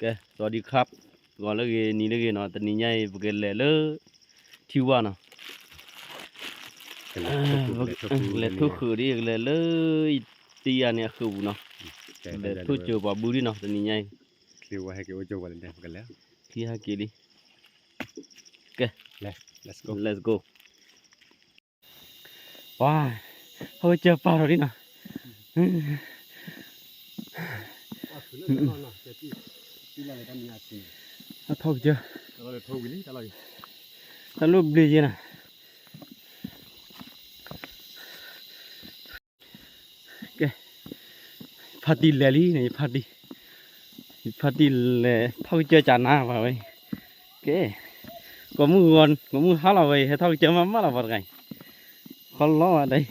ကဲ สวัสดีครับ ဂီၤလၢအဂ့ၤ နံၤလၢအဂ့ၤနီၤ, တနံၤညါအံၤ ပကလဲၤလၢ ထံဝါနီၤ, လဲၤထိၣ်ဃုာ်ဒ် ကလဲၤလၢ တံၤယၤန့ၣ်အဃုာ်ပူၤနီၤ, လဲၤထိၣ်စၢၤပှၤဘုဒ်နီၤ တနံၤညါအံၤ, ချံဟဲက့ၤလံ, ကဲ let's go. ပှၤ ဟဲကစၢၤပာ်ထီၣ်ဒ်နီၤ, ဟဲထီၣ်ကစၢၤ, တၢ်လိၣ်ဘျ့ယဲနီၤ, ကဲ ဖါတံၢ်လဲၤလံန့ၣ် ယဖါတံၢ်, ယဖါတံၢ်လဲၤထီၣ်ကစၢၤကနၤပှၤဝဲ, ကဲ ကိးမုၢ်ဂီၤ ကိးမုၢ်ဟါလီၤဝဲအံၤ ဟဲထီၣ်ကစၢၤမးမးလီၤပှၤတဂၤအံၤ, ခီလီၤဝဲဒၣ်အံၤ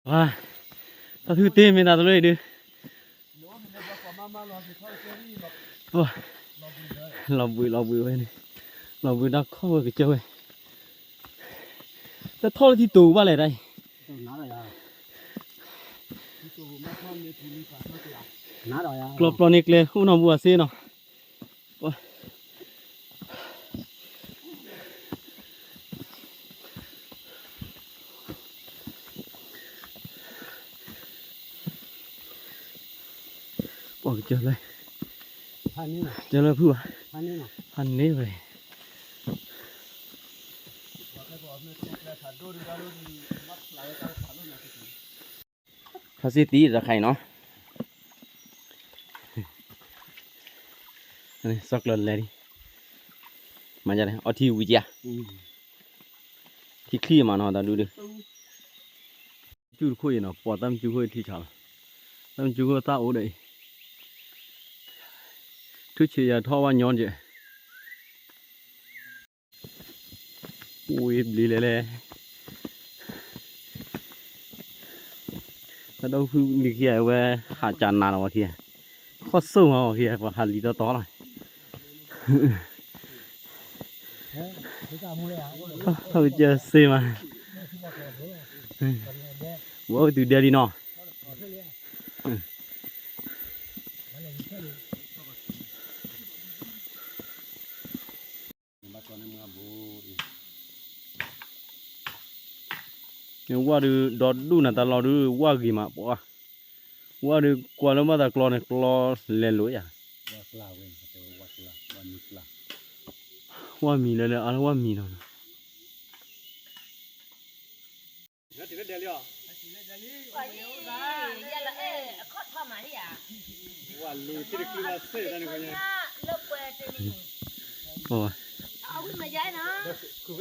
ပှၤ တၢ်သူတ့မ့ၢ်တၢ်တလိၣ်အံၤဒုး, ပှၤ လီၤဘှံးလီၤဘှံးဝဲန့ၣ်, လီၤဘှံးတၢ်ခီၣ်ဝဲကစၢၢ်ဝဲ, တထီၣ်လၢထံတိၤဘၣ်လဲၣ်တၢ်အံၤ, ကျီပျီန့ၣ်ကျဲ အိၣ်နီၢ်ဘူးအစ့နီၤ. ပှၤကစၢ်လၢ, ကစၢ်လၢဖုဘၣ်, ဖးန့ၢ်ဝဲ, ခါစ့သံတခါအံၤနီၤ, စီကျၢၤလဲၤလံ, မၤအီထံဝံၤကဧါ, ထံချံမးနီၤ တၢ်ဒုးဒုး, ကၠူၣ်တခိၣ်အံၤနီၤ ပှၤတၢ်မ့ၢ်ကၠူၣ်ခိၣ်အံၤထံဆးလီၤ, တၢ်မ့ၢ်ကၠူၣ်ခိၣ်သၣ်အိၣ်ဒီးအံၤ, ထုဆံးယၤထီၣ်ဝဲညီကဲး ဝံၤဘျီလဲၣ်လဲၣ်, တၢ်ဒီဖုလံၤခံဂၤဝဲ ဟးကနၤလီၤဝဲခံဂၤ, ခီၣ်စိၣ်မးဝဲခံဂၤ ပှၤဟးလံၤတီတီလီၤ, ထီၣ်ကစၢၢ်စ့မး, ဝဲအိၣ်တုၤဒဲလံနီၤ. ဝၣ်ဒုး ဒီဒူၣ်နၤတၢ်လီၢ်ဒုး ဝၣ်ဂ့ၤမးပှၤ, ဝၣ်ဒုး ကွၢ်လၢဘၣ်သးကျီန့ၣ် ကျီလဲၤလိာ်ယၤ, ဝၣ်မံၤလၢလၢအါလၢဝၣ်မံၤနီၤ.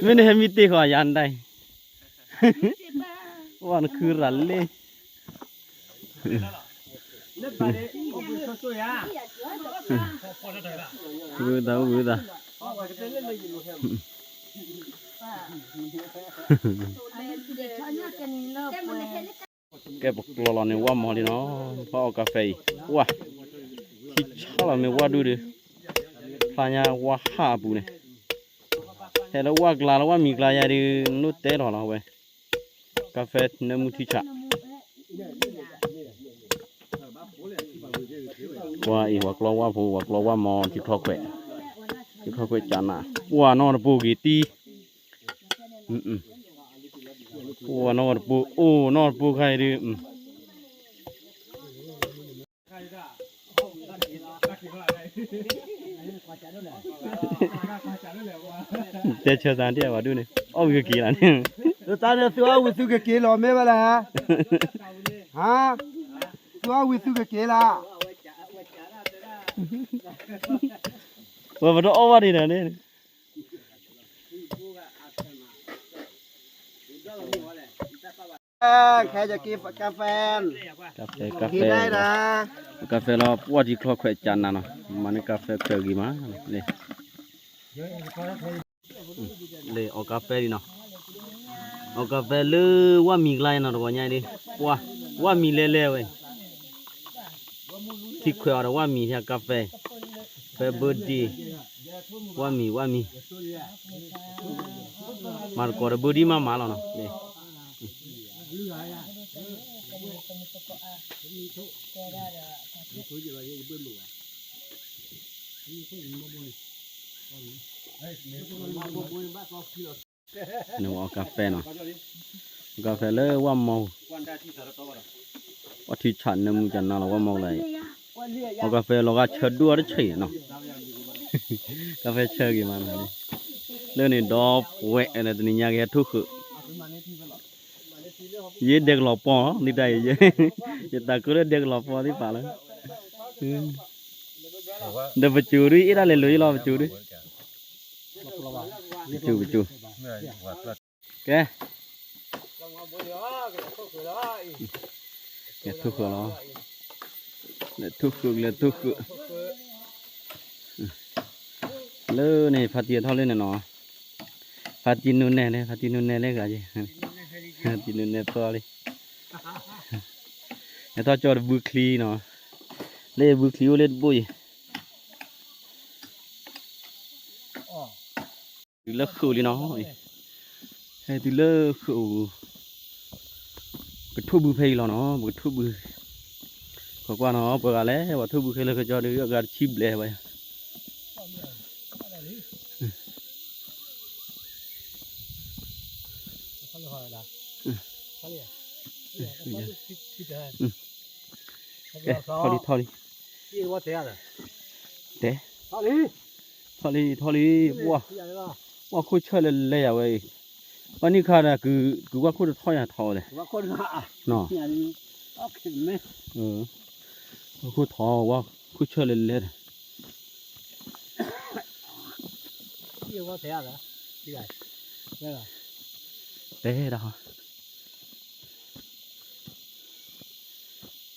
မ့ၢ်နဟဲမံတ့ၢ်ဃီၤယၤနဒၣ်အံၤ, ဝၣ်နခုရၤလ့, ဝံသးဝံသး, ကဲပကျီလီၤန့ၣ် ဝၣ်မီၤလံနီၤ, ဖီအီၣ်ကါဖဲအံၤ, ဝၣ်, ထံဆါလီၤမ့ၢ်ဝၣ်ဒူၣ်ဒုး, ဖျါညါဝၣ်ဟးအပူၤန့ၣ်, ဟဲလၢဝၣ်ကျါလၢဝၣ်မံၤကျါယၤဒုး နအိၣ်တဲလီၤလီၤဝဲ, ကါဖဲနၢမူထံဆး ပှၤအံၤ ပှၤကျီဝၣ်ဖိ ပှၤကျီဝၣ်မီၤ ထံချီခွဲး, ထံချီခွဲးကနး, ပှၤနီၢ်တပိၢ်ဂ့ၤတံၢ်, ပှၤနီၢ်တပိၢ် အိၣ်နီၢ်တပိၢ်ခါအံၤဒုး တဲဆၢသးဒ်အဝဲဒုးန့ၣ် အီၣ်ဝံၤကက့ၤလီၤန့ၣ်, တၢ်န့ၣ်သုအီၣ်ဝံၤသုကက့ၤလီၤမ့ၢ်ဘၣ်လဲၣ်, ဟါ, သုအီၣ်ဝံၤသုကက့ၤလီၤ, ဝဲပတအီၣ်ဘၣ်ဒံးဒီးန့ၣ် ခဲကက့ၤကါဖဲ, ကါဖဲ ကါဖဲ, ကါဖဲလီၤ ပှၢ်ထံချီခွဲးကနးနီၤ, မၤန့ၢ်ကါဖဲခွဲးဂ့ၤမး, လၢအီၣ်ကါဖဲလံနီၤ, အီၣ်ကါဖဲလၢဝၣ်မံၤကျါနီၤ တဂီၤညါဒုး, ပှၤ, ဝၣ်မံၤလဲၤလဲၤဝဲ ထံခွဲးအီၤဒီးဝၣ်မံၤ ကါဖဲ, ဖဲ birthday, ဝါမံၤ ဝါမံၤ, မၤတကိးတဘုဒံးမးမးလီၤနီၤ. နအီၣ်ကါဖဲနီၤ, အီၣ်ကါဖဲလၢဝၣ်မီၢ်, အီထံဆးနၢမူကနါလီၤဝၣ်မီၢ်လၢ, အီၣ်ကါဖဲလီၤဂာ်ဆၢဒိၣ်အီၤတဆံးနီၤ, ကါဖဲဆၢဂ့ၤမးနီၤ, လၢန့ၣ်ဒီးပှဲၤလၢတနံၤညါကဟဲထူၣ်ဃုာ် ယဲဒဲကလီၤပီၢ် ဒ်တၢ်အံၤ, ယသးခုလၢဒဲကလီၤပီၢ်သ့ၣ်တဖၣ်လီၤ, ဒီးပစိၤဒုအ့ၣ်ဒၣ်လဲၤလိၤယလီၤ ပစိၤဒု, ပစိၤ ပစိၤ, ကဲ, လဲၤထူၣ်ဃုာ်လီၤ, လဲၤထူၣ်ဃုာ် လဲၤထူၣ်ဃုာ် လၢန့ၣ် ဖါတံၢ်ထီၣ်လၢန့ၣ်နီၤ, ဖါတံၢ်နူနဲၣ်လၢ ဖါတံၢ်နူနဲၣ်လၢဂၤက့ၤ, ဖါတံၢ်နူနဲၣ်ပၢလံ, ဟဲထီၣ်ကၠီတဘုချံနီၤ, လၢဘုချံအိၣ်လၢတဘိယံၤ, တုၤလၢဃုာ်လံနီၤ, ဟဲတုၤလၢဃုာ်, ပကထူၣ်ဘုဖဲအံၤလီၤနီၤ, ပကထူၣ်ဘု, ကွၢ်ကွၢ်နီၤ ပှၤဂၤလဲၣ် ပှၤထူၣ်ဘုခဲလၢာ်ကၠီဒု အဂၤတဆံဘျဲၣ်ဘၣ် ထီၣ်လံ ထီၣ်လံ, တဲ, ထီၣ်လံ ထီၣ်လံ, ပှၤခိၣ်ဆၢၣ်လဲၤလဲၤယၤဝဲအံၤ, ပှၤနံၣ်ခါဒီး ကုၤဝၣ်ခိၣ်တထီၣ်ယၤထီၣ်ဝဲလဲၣ်, ပှၤခိၣ်ထီၣ်ဝဲ ခိၣ်ဆၢၣ်လဲၤလဲၤဒီး တဲဒၣ်,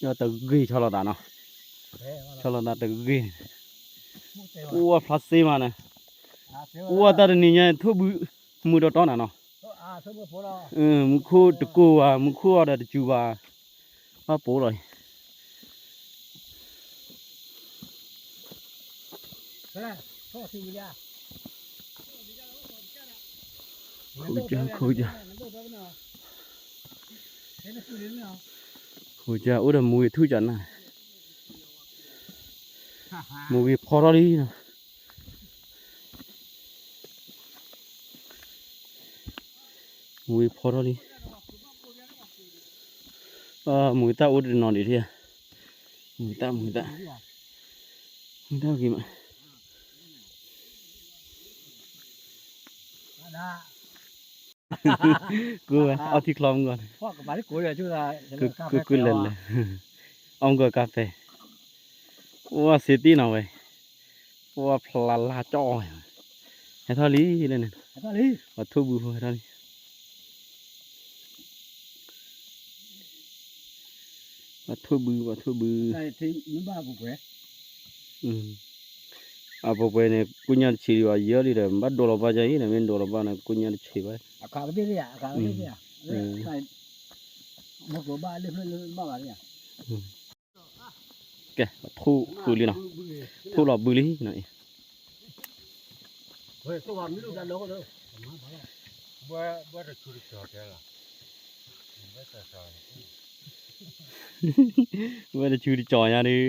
တဂ့ၤဆီလီၤသးနီၤ, ဆီလီၤသးတဂ့ၤန့ၣ်, အိၣ်ဝဲဖျါစ့မးန့ၣ်, အိၣ်ဝဲတၢ်တနံၤညါ ထိၣ်ဘုမုာ်တီတီနၤနီၤ, မူခိၣ်တကိၢ်ဘၣ် မူခိၣ်အီၤဒီးတစူၤဘၣ်, ဘၣ်ပိာ်လီၤအံၤ ခိၣ်ကၢ ခိၣ်ကၢ ခိၣ်ကၢ အိၣ်ဒီးမူဂ့ၤထူၣ်ကၢနၢ်, မူဂ့ၤဖီထီၣ်လံနီၤ, မူဂ့ၤဖီထီၣ်လံ, မူဂ့ၤတၢ်အိၣ်တနီၤဒံးထံၣ်ဧါ, မူဂ့ၤတၢ် မူဂ့ၤတၢ်, မူဂ့ၤတၢ်ဂ့ၤမး ကိးဝဲ အီထံချီမုၢ်ဂီၢ်န့ၣ်, ကိးကိးလဲၤလဲၤ, အီၣ်မုၢ်ဂီၢ်ကါဖဲ, အိၣ်ဝဲစ့တံၢ်နီၤဝဲ, အိၣ်ဝဲဖျါလါကၠီၣ်ဝဲ, ဟဲထီၣ်လံလၢန့ၣ်, ပှၤထိၣ်ဘုဖိဟဲထီၣ်လံ, ပှၤထိၣ်ဘု ပှၤထိၣ်ဘု အပှဲၤပှဲၤန့ၣ် ကိညါတဆံးဒံးဘၣ် ယဲလံဒီး ဘၣ်ဒိးလီၤဘၣ်ယၤအံၤဒီး မ့ၢ်ဒိးလီၤဘၣ်န့ၣ် ကိညါတဆံးဘၣ်, အခါကသ့ၣ်လံ, အခါကသ့ၣ်လံ, မ့ၢ်ကဘၣ်လၢဖျၢၣ်လၢဘၣ်ဘၣ်လံ, ကဲ ထိၣ်ဃုာ်လံနီၤ, ထိၣ်လီၤဘုလံနီၤအံၤ ဝဲတဆူတကၠီၤညါဒီး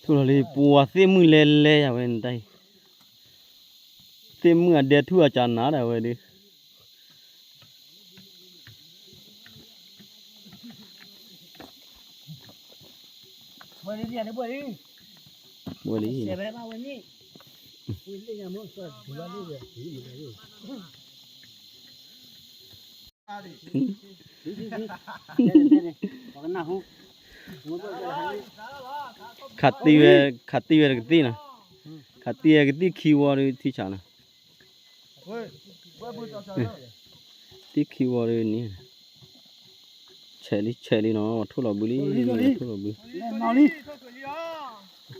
ထိၣ်လီၤလံ ပှၤသ့ၣ်မုၣ်လဲၤလဲၤယၤဝဲန့ၣ်တၢ်အံၤ, သ့ၣ်မုၣ်အဒဲထူၣ်အကနၤဒၣ်ဝဲဒီး ဘှဲလံ, ခးတံၢ်ဝဲ, ခးတံၢ်ဝဲတကသံၣ်နီၤ, ခးတံၢ်ဝဲကသံၣ်ခံဝီဒီးထံဆးနီၤ, သံၣ်ခံဝီဒီးန့ၣ်, ဆဲးလံ ဆဲးလံနီၤ, ထိၣ်လီၤဘုလံ, ထိၣ်လီၤဘု,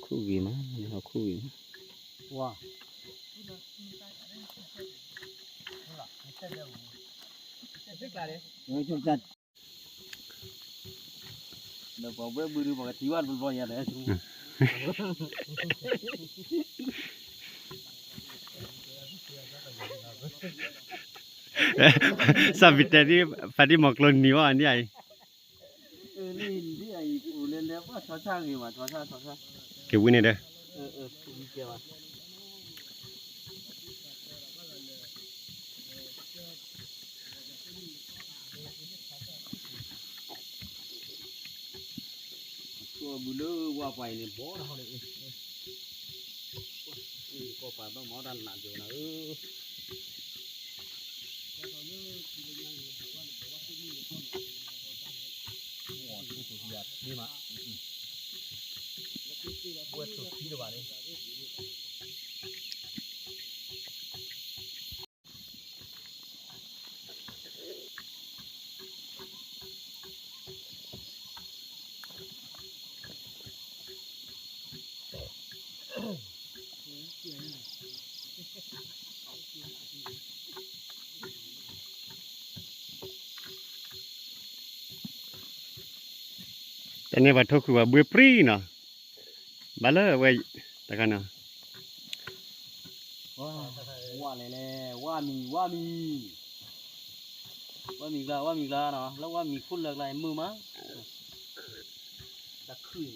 ခိၣ်ဂ့ၤမး, ခိၣ်ဂ့ၤမး ဝဲ ပှၤဘှဲဘုဒုး ပှၤကထံၣ်ဝဲတဘျီဘျီယၤဒီး စးပ့ၤတဲဒ် ဖးဒံၣ်မီၤကျိနံၤဝဲန့ၣ်အံၤ က့ၤဝံၤန့ၣ်ဒီး ကီၢ်ဘုလၢဝါပှၤအံၤန့ၣ် ဘီတဟီၣ်န့ၣ် ကီၢ်ပှၤဘၣ်မၤတၢ်နးယိာ်နၤဧၢ ဝဲထူၣ်ထံတဘၣ်န့ၣ် တၢ်န့ၣ်ပှၤထိၣ်ဃုာ်ပှၤဘှ့ပြံနီၤ, ဘၣ်လၢဝဲ တခါနီၤ, ဝါလဲၣ်လဲၣ် ဝါမံၤ ဝါမံၤ, ဝါမံၤကျါ ဝါမံၤကျါနီၤ လၢဝါမံၤခိၣ်လၢကျါမုာ်မး, တၢ်ခုၣ်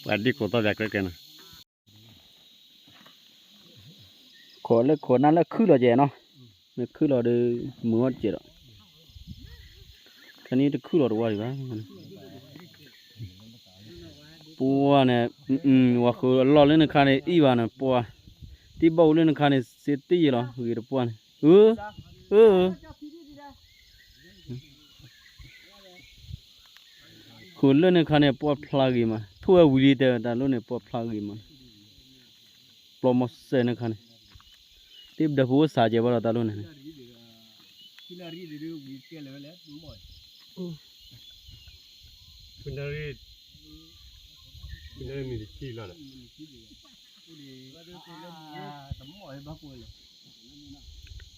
ပှၤဒ်ကိးသီၣ်ဘၣ်ကျဲကျဲနီၤ ခိးလၢခိးနၢ်လၢခုၣ်လီၤကဲနီၤ, မ့ၢ်ခုၣ်လီၤဒီး မုာ်ဝဲတကဲးဒီး, ခဲနံၤတခုၣ်လီၤတဝါဒံးဘၣ်, ပှၢ်န့ၣ်, ဝဲဃုအလီၢ်လၢနခါန့ၣ် အံၣ်ဘၣ်န့ၣ် ပှၢ်, တံၢ်ဘီၣ်အူလၢနခါန့ၣ် စ့တံၢ်ယဲလီၤ ဂ့ၤတပှၢ်န့ၣ်, အၢ, အၢ ဃုာ်လၢန့ၣ်ခါန့ၣ် ပှၢ်ဖျါဂ့ၤမး ထိၣ်ဝဲဝံၤလံတဲတၢ်လီၢ်န့ၣ် ပှၢ်ဖျါဂ့ၤမး, ပျီမီၤစဲၤန့ၣ်ခါန့ၣ်, တံၢ်ဒၢးဖိအိၣ်စးကဲဘၣ်ဒီးတၢ်လီၢ်န့ၣ်, ထိၣ်ဘု, ထိၣ်ဘုန့ၣ်ဖီဖီတကွၢ်လံနီၤ, ထိၣ်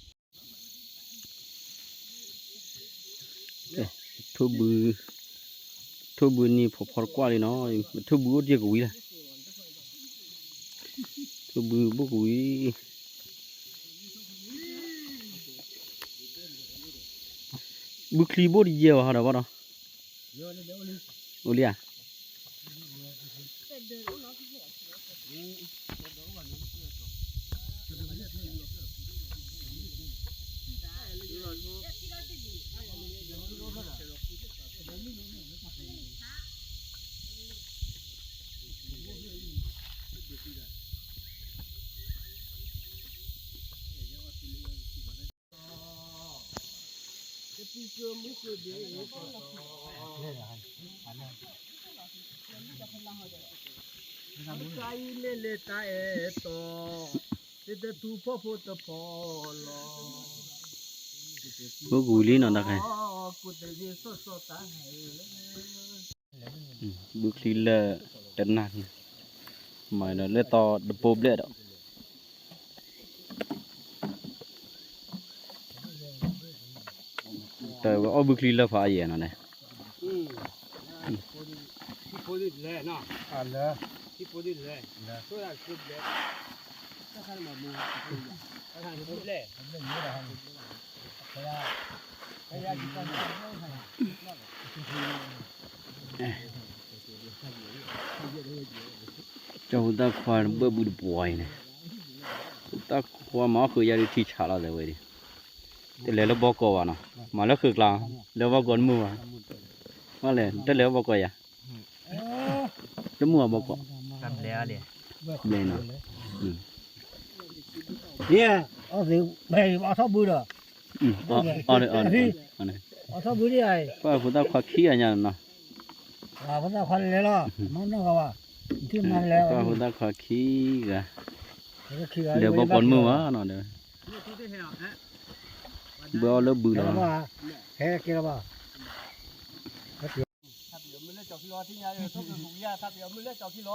ဘုအိၣ်တ့ၢ်ကဝံၤလၢ်, ထိၣ်ဘုဘိၣ်ကဝံၤ, ဘုချံဘိၣ်တယဲၢ်ဘၣ်ဟီဒီးဘၣ်ဒီး, အိၣ်လံဧါ ဘိၣ်ကဝံၤလံနီၤတၢ်ခဲ, ဘုချံလၢတနၢ်, မၤဒီးလၢသီတဘိဘျဲၣ်ဒီး တၢ်ဝဲအီၣ်ဘုချံလၢဖးအယဲၢ်နီၤန့ၣ်, ကၠီဖိသၣ်ခွါဘၢၣ်ဘုတပှၤအံၤန့ၣ်, သၣ်ခွါမၤအီၣ်ဃုာ်ယၤဒုးထံဆးလီၤသဲဝဲဒၣ်, တလဲၤလၢဘီကီးဘၣ်နီၤ, မၤလၢဃုာ်ကျါ, လဲၤဘီကီးတမုာ်ဘၣ်, မ့ၢ်လဲၣ် တလဲၤဘီကီးယၤ, တမုာ်ဘၣ်ဘီကီး, ဘျဲၣ်နီၤ, အီၣ်ထီၣ်ဘုဒီး, အီၣ်ထီၣ်ဘုဒ်အံၤ, ပှၢ်ဖိသၣ်ခွါခံဂၤညါနီၤ, ပှၢ်ဖိသၣ်ခွါခံဂၤ, လဲၤဘီကီးတမုာ်ဘၣ်နီၤဒီး, ဘၢအီၣ်လၢဘုလီၤ, ဟဲက့ၤလီၤဘၣ် ထါပံၤအီၣ်မုၢ်လၢကၠီၤခံလီၤ,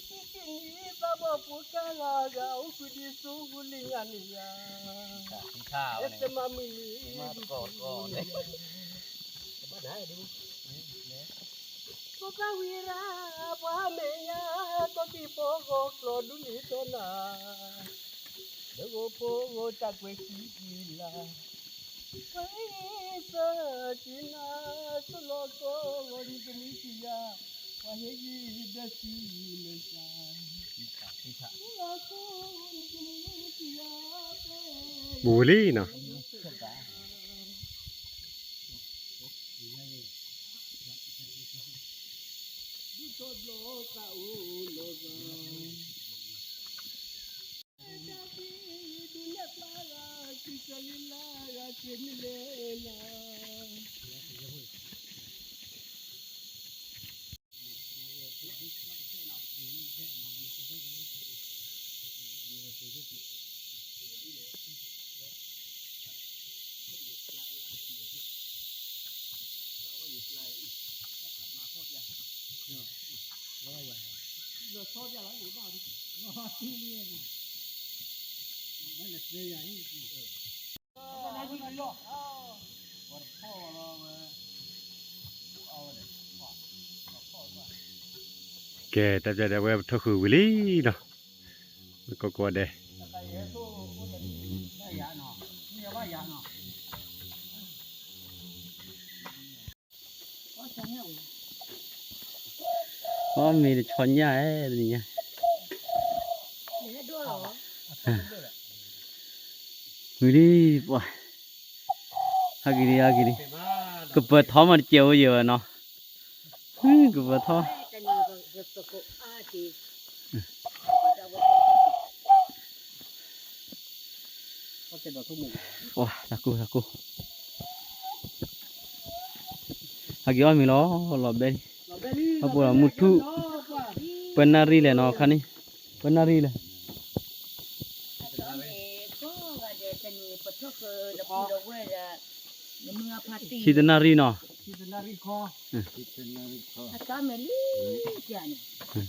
ခံဆံနံၣ်သးဘီၣ်ဖိကါဂၤဂၤ အိၣ်ဃုာ်ဒ်သိးလၢညါန့ၣ်ယၤ, အဲၣ်တမၤမုၢ်နံၤဒ်သိးလၢညါ, ဖိသၣ်ဝံၤရၣ် ပှၤမဲာ်ညါ တီၢ်သံၣ်ဖိဂီၤကျီၢ်ဒူလံၤတီနၤ, လၢဂီၤဖိဂီၤတၢ်ကွဲးဃံကံလၤ, ပှၤဟ့ၣ်ဂံၢ်သၢကံနၤ, သိၣ်လီၤကီဂီၤနံၤကမုၢ်ကံယၤ, ပှၤဟ့ၣ်ဂံၢ်ဒၢသံမ့ၢ်စၢ်, သိၣ်လီၤကီဂီၤနံၤကမုၢ်ကံယၤ, ပူၤဝံၤလံနီၤ. ကဲ တၢ်ပျၢ်ဒဲးဝဲပထီၣ်ဃုာ်ဝံၤလံနီၤ, ကိးကိးဒဲး အီၣ်မ့ၤတဆီညၣ်ဧဲ တနံၤညါ ဝံၤလံပှၤ, ဟဲက့ၤလံ ဟဲက့ၤလံ, ကပၢၤထီမးတစဲးအိၣ်ယဲၢ်ဝဲနီၤ, ကပၢၤထီ ပှၤတၢ်ကိၢ်တၢ်ကိၢ်, ဟဲက့ၤအီၣ်မ့ၤလီၤ လီၤဘဲလံ, ဟဲပှၤလီၤမုၢ်ထူၣ်, ပနၣ်ရံၣ်လဲၣ်နီၤ ခါန့ၣ်, ပနၣ်ရံၣ်လဲၣ် ဆံတနၣ်ရံၣ်နီၤ,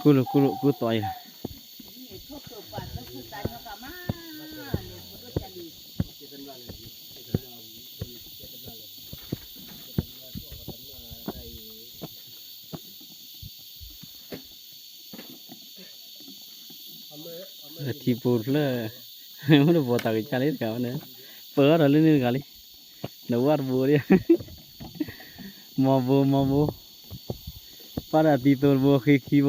ကူလိာ်ကူလိာ်ကူသိးအံၤ ထံပိဖျၢၣ်, မ့ၢ်တဘီတၢ်ကစၢ်လံတဂၤဝဲန့ၣ်, ပၢၤဒီးလၢန့ၣ်တဂၤလံ, နဝၣ်တဘိဒီး, မီၤဘိ မီၤဘိ, ပၢ်ဒီးသံသိတဘိ ဃ့ခံဘိ လီၤဝံၤအီၣ်တစဲးနီၤ, ဘၣ်အီၣ်မ့ၤမ့ၢ်ဝံၤလီၤဒီးခုလီၤဝဲတစဲးဒီး,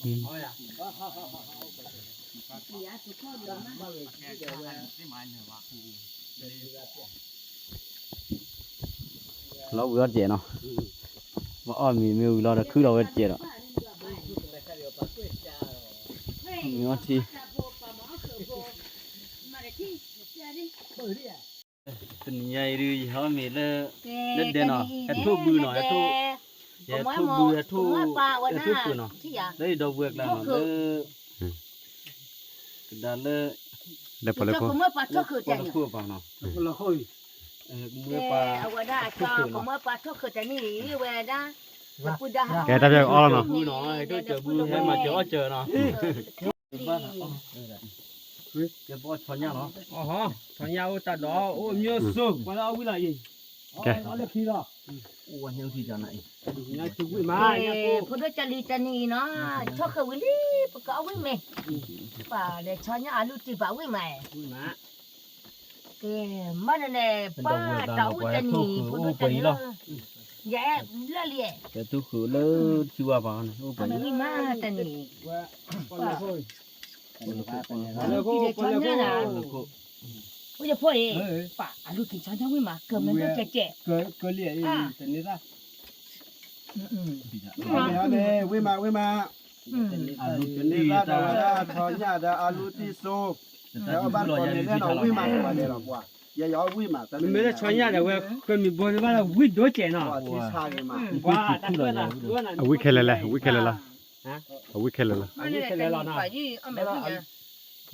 မ့ၢ်အီၣ်ထံ တနံၤညါအံၤဒုး ယဟဲအီၣ်မ့ၤလၢ လၢဒဲနီၤ, ဟဲထိၣ်ဘုနီၤ, ဟဲထိၣ်, ယဟဲထိၣ်ဘု ဟဲထိၣ်, ဟဲထိၣ်ဃုာ်နီၤ, လၢယဒီပုၢ်ဝဲၢ်ကျါနီၤ, လၢ ကဒါလၢ လၢပှၤလၢခိၣ်, ပှၤလၢခိၣ်အပၤနီၤ, မ့ၢ်ပှၤ ကဲ တၢ်ပျၢ်ကအီၣ်လီၤနီၤ, ဘုနီၤ, ဟဲထိၣ်စၢၤဘု ဟဲမၤစၢၤအီၣ်စၢၤနီၤ, ဆီညၣ်အိၣ်တၢ်ဒီးအိၣ်မျိုးစုံ, ပှၤလၢအဝံလီၤအံၤ, ကဲ အိၣ်ဝဲညၣ်ထံကနၤအံၤ, ဖိဒိၣ်ကၢ်လံၤတနံၤအံၤနီၤ, ဆီၣ်ဃုာ်ဝံၤလံ, ပကအီၣ်ဝံၣ်မ့ၤ, ပှၤလဲၤဆီညၣ်အလူတံၢ်ပာ်ဝံၣ်မး, ကဲ မ့ၢ်န့ၣ်န့ၣ် ပှၤတၢ်အိၣ်တနံၤ ဖိဒိၣ်တနံၤလီၤ, ယအဲၣ်လၢလံ, ကဲ ထိၣ်ဃုာ်လၢထံဝါပၤန့ၣ် အိၣ်ပှဲၤလံ, မ့ၢ်မးတနံၤ, ပှၤ အိၣ်ယဖိအံၤ, ပှၤအလူက့ၤဆီညၣ်ဝံၣ်မး ကမ့ၢ်ဒိၣ်ကဲကဲ, ကလံၤအံၤ, ဝံၣ်မး ဝံၣ်မး, တနံၤသၣ်ဒီးဝဲဒၣ်ဆီညၣ်ဒီးအလူတံၢ်စိ, ဒီးဘၣ်ကိးန့ၣ်လဲၣ်နီၤ ဝံၣ်မး ပှၤလဲၤလီၤပှၤ, ယဲယအီၣ်ဝံၣ်မး မ့မ့ၢ်လၢဆီညၣ်ဒီးဝဲ ကမ့ၢ်ဘိန့ၣ်ဘၣ်လၢဝံၣ်ဒိၣ်ကဲနီၤ, ပှၤ အဝံၣ်ခဲလၢာ်လဲၣ်, အဝံၣ်ခဲလၢာ်လီၤ, အဝံၣ်ခဲလၢာ်လီၤ, အဝံၣ်ခဲလၢာ်လီၤနီၤ, အဝံၣ်ခဲလၢာ်လီၤနီၤ,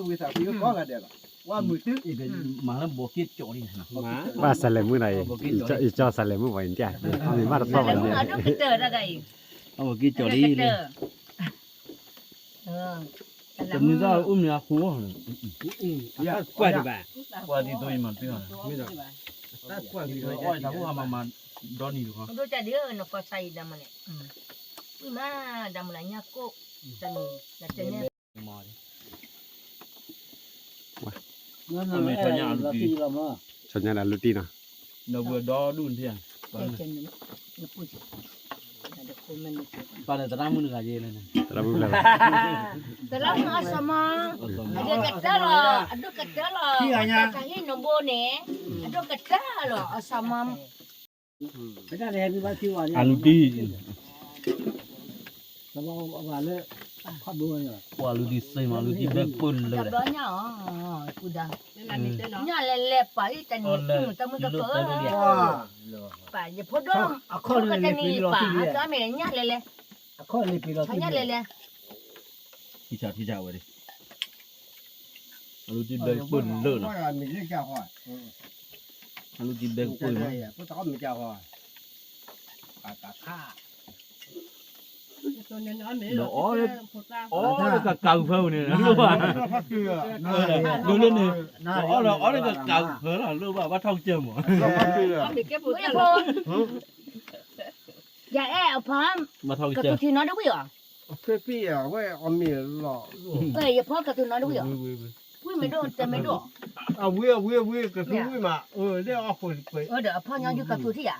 တဝံၤသးဖံကီးဂၤဒဲးလီၤ, ဝါမုာ်တု, မၤလၢဘီက့ၤကၠီလံ, ဘၣ်စလဲၤမုၣ်ဒီး, ယကၠီစလဲၤမုၣ်ဘၣ်အံၤ, မ့ၢ်ဘၣ်တသီၣ်ဘၣ်န့ၣ်, ဘီက့ၤကၠီလံ, တမုၢ်သၣ်အိၣ်မနုၤအဃိ, ကွၢ်ဒံးဘၣ်, ကွၢ်ဒံးသိးအံၤမၤတပ့ၤ, တၢ်ကွၢ်ဒံးအီၣ်တၢ်ဖိဟးမၤမၤဒီနံၤတခီ, ဒ်နကီၢ်စါအံၤဒၣ်မလဲၣ်, ဝံၢ်မးဒၣ်မလဲၣ်ညါကိၣ်, တနံၤ, ဆီညါဒၣ်လူတံၢ်နီၤ, ဒီပုၢ်ဒီဒူၣ်န့ၣ်, ပၢ်န့ၣ်သရၣ်မုၣ်တဂၤယဲ, သရၣ်မုၣ်အစီၤမီၤ, အဒိၣ်ကတၢၢ်လီၤ, အဒိၣ်ကတၢၢ်လီၤ, တၢ်ဟံၣ်နဘိန့ၣ်, အဒိၣ်ကတၢၢ်လီၤ အစီၤမီၤ အလူတံၢ်, ပှၤလူတံၢ်စ့မးလူတံၢ်ဘဲပၢၢ်လၢာ်, ညၣ်လဲၤလဲၤပှၤအံၤတနံၤ, တမုၢ်တကိး, ပှၤယဖိဒိၣ်, တမ့ၢ်ညၣ်လဲၤလဲၤ, ညၣ်လဲၤလဲၤ, ထံဆးထံဆးဝဲ, အလူတံၢ်ဘဲပၢၢ်လၢာ်နီၤ, အလူတံၢ်ဘဲပၢၢ်လၢာ်, ဒီးအီၣ်လၢကကးဖၢန့ၣ်, ဒိလၢန့ၣ်, အီၣ်လၢအီၣ်လၢကကးဖၢလီၤ လၢဘၣ်ဘၣ်ထီၣ်ကစၢၢ်မး, ယအဲၣ်အဖီ, ကသူထံနီတဝံၣ်အီၤ, ယဖီကသူနီတဝံၣ်အီၤ, ဝံၣ်မ့ၢ်ဒိၣ်တဲမ့ၢ်ဒိၣ်, အဝံၣ်အဝံၣ်အဝံၣ်ကသူဝံၣ်မး, ဒီးအဖီညါယကသူထံၣ်ဧါ,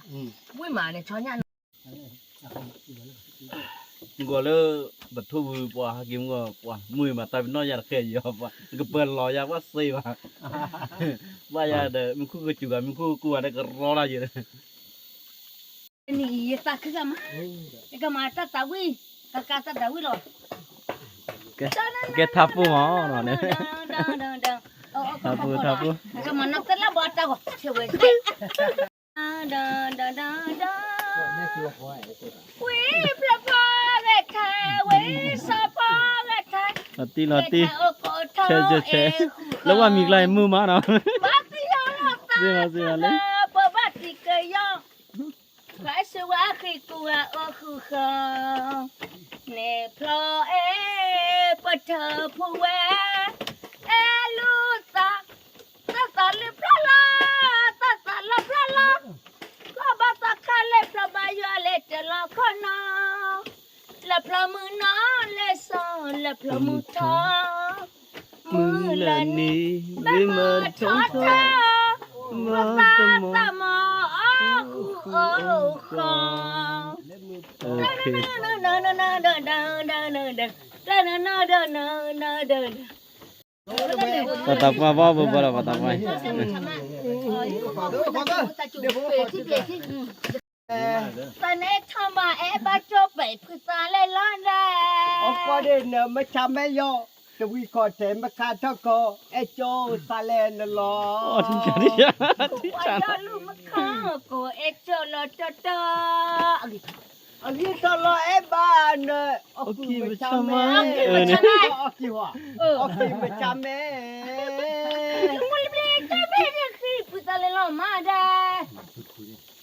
ဝံၣ်မးန့ၣ် ဆီညါနီၤ မုၢ်ဂီၤလၢ ပထိၣ်ဝုပှၤဟဲက့ၤမုၢ်ဂီၤ ပှၤမုၢ်မးတၢ်ပနီၣ်ယၤတဃဲယီၤ, ကပၢလီၤယၤ ဘၣ်စ့ဘၣ်, ဘၣ်ယၤဒီး မူခိၣ်ကစူၤဂၤ မူခိၣ်ကကူဂၤဒီးကရီတၢ်ယၤဒီး, နံၤယသးခုဂၤမး, ယကမၤတၢ်သးဝံၣ်, ကကးတၢ်သးဝံၣ်လီၤ, ကဲထးပိၢ်မးနီၤ, ထးပိၢ်ထးပိၢ်, ကမၤနီၢ်သလၢဘီတၢ်ဂီၤ ဆဲးဝဲ, ဒီး ဒီး ဒီး ဒီး ဝံဖျၢၣ်ဖီဂဲၤထါ, ဝံစီၤဖီဂဲၤထါ, လီၤတံၢ်လီၤတံၢ်, ဂဲၤထါအိၣ်ကိးထီၣ်ဆဲးဆဲးဆဲး, လၢဝဲမံၤကျါအံၤမုာ်မးနီၤ, ဘၣ်သံယီၤလီၤသး, ပဘၣ်သံကယီၤ, ပှၤစၢၤဝဲအဃံကူဂၤအိၣ်ဃုာ်ဃီ, န့ၣ်ဖျီအဲၣ် ပထၢဖူဝဲ, အဲၣ်လူသး သၣ်သးလၢဖျါလီၤ, သၣ်သးလၢဖျါလီၤ, ကီၢ်ဘၣ်သးခါလဲၤဖျီဘၣ်ယွၤလဲၤတၢ်လီၤခီနီၤ, လဲၤဖျီမုၢ်နီၤလဲၤစီၤ လဲၤဖျီမုၢ်ထီ, မုၢ်လၢ်နံၤ မ့ၢ်မထီထီ, မသးသးမီၤအီၣ်ဃူအီၣ်ဃီ, ပှၤသးပှၢ်ဘၣ်ဘၣ်ဒီးပှၤသးပှၢ်အံၤ, သန့ၤထီၣ်မးအဲၣ်ဘၣ်ကၠိပဲာ်ဖုသးလဲၣ်လီၤဒဲး, အဃိဒ်န့ၣ် မဆါမဲယီၤ, တဝံၤခီၣ်ထဲမခါထီၣ်ခီ, အဲၣ်ကၠိသးလဲၣ်နလီၤ, ပှၤဒီလူမခီကိးအဲၣ်ကၠိလီၤတီတီ, အဂံၢ်ထီၣ်လီၤအဲၣ်ဘၣ်နၤ, အီၣ်ကံၢ်မဆါမဲ, အီၣ်ကံၢ်မဆါမဲ, မူလဘျ့တၢ်ဘ့ၣ်န့ၣ်ဃံဖုသးလဲၣ်လီၤမးဒဲး,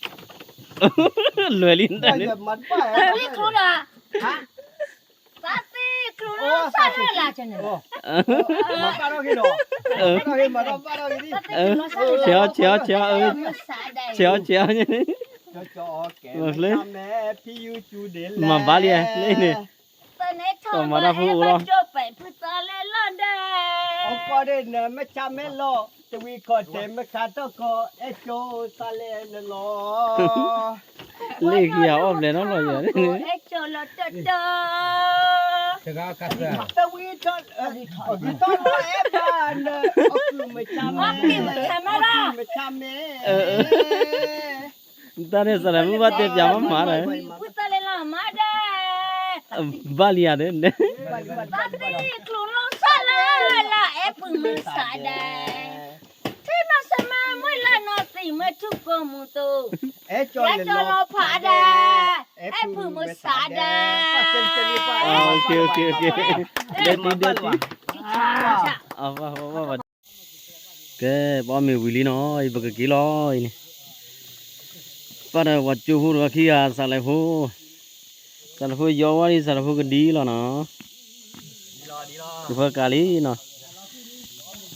လွဲၢ်လံတၢ်န့ၣ်, သးသ့ကျိဒီး, သးသ့ကျိဒီး သးလၢ်လၢ်န့ၣ်, ဆဲးအီၤဆဲးအီၤဆဲးအီၤ, ဆဲးအီၤဆဲးအီၤ, မၤဘၣ်လံလၢန့ၣ်, သန့ၤထီၣ်မးအဲၣ်ဘၣ်ကၠိပဲာ်ဖုသးလဲၣ်လီၤဒဲး, အဃိဒ်န့ၣ် မဆါမဲလီၤ, တဝံၤခီၣ်ထဲမခါထီၣ်ခီ, အဲၣ်ကၠိသးလဲၣ်နလီၤ, လ့ၣ်ကယၤအီၣ်ဘျဲၣ်နီၤလီၤယၤ, အဲၣ်ကၠိလီၤတီတီ တဂၤကသၢ တဝံထီၣ် တဝံထီၣ်လီၤအဲၣ်ဘၣ်န အီၣ်ကုၢ်မဆါမဲ အီၣ်ကုၢ်မဆါမဲလီၤ မဆါမဲ တၢ်န့ၣ်စးလဲၤမုၢ်ဘၣ်တဲပၠးမးမးဒီး ပုၢ်သၣ်လဲၤလီၤမးဒီး ဘၣ်လံယၤဒၣ် ဘၣ်လံဘၣ်လံ ဘၣ်လံ ကျိၤလီၤစၢ်လၢ လၢအဲၣ်ပုၢ်မုၢ်ဆါဒဲး ထံမၤစၢၤမၤမုၢ်လၢနီၢ်သံၣ်မ့ၢ်ထူၣ်ကိာ်မုၢ်သိး အဲၣ်ကၠီလီၤဖးဒဲး အဲၣ်ပုၢ်မုၢ်ဆါဒဲး ဒဲးတံဒဲးတံ ကဲ ပအီၣ်မ့ၤဝံၤလံနီၤ အံၤပကက့ၤလီၤအံၤန့ၣ် ပၢ်ဒီးပှၤကၠိဖိတဂၤခံဂၤ စးလဲဖိ စးလဲဖိယီဝါဒံး စးလဲဖိကဒံလီၤနီၤ ကဖၢကၤလံနီၤ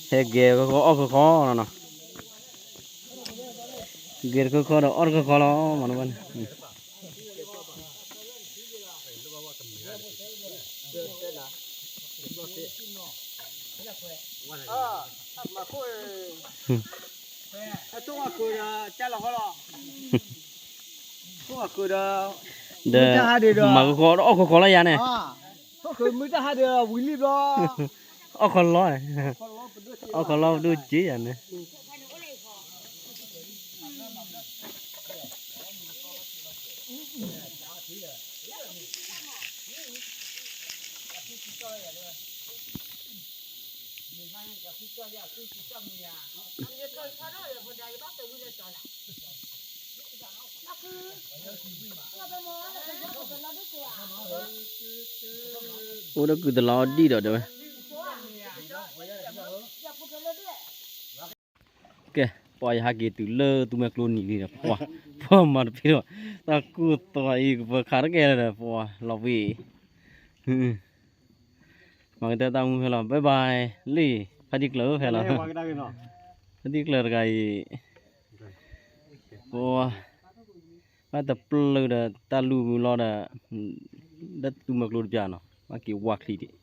ဟဲကဲၤအီၣ်ခီခီနီၤ ကဲၤတခီခီဒီးအီၣ်တခီခီလီၤ မ့ၢ်နီၤ ဒီး မၤကခီအီၣ်ခီခီလၢယၤန့ၣ် အီၣ်ခီလီၤ အီၣ်ခီလီၤပဒိၣ်က့ယၤန့ၣ် အိၣ်ဒီးကုၢ်တလီၤဒံၣ်ဒီးတဲဝဲ ကဲ ပှၤယဟးက့ၤတုၤလၢသူမွဲကျိနံၤလံဒီး ပှၤ ပှၤမၤတဖံးဒီး တၢ်ကူၣ်သီအံၤ ကပၢၤခးတကဲလၢဒီး ပှၤလီၤဝံၤ မၤကတၢၢ်တၢ်မူဖဲလီၤ bye bye လံ ဖါတံၢ်ကျၢၤဖဲလီၤ ဖါတံၢ်ကျၢၤတဂၤအံၤ ပှၤ ဘၣ်တပျၢၤဒီးတၢ်လူၢ်မုာ်လီၤဒီး လၢသူမွဲကျိတပျၢ်နီၤ ဘၣ်က့ၤဝါချံဒံး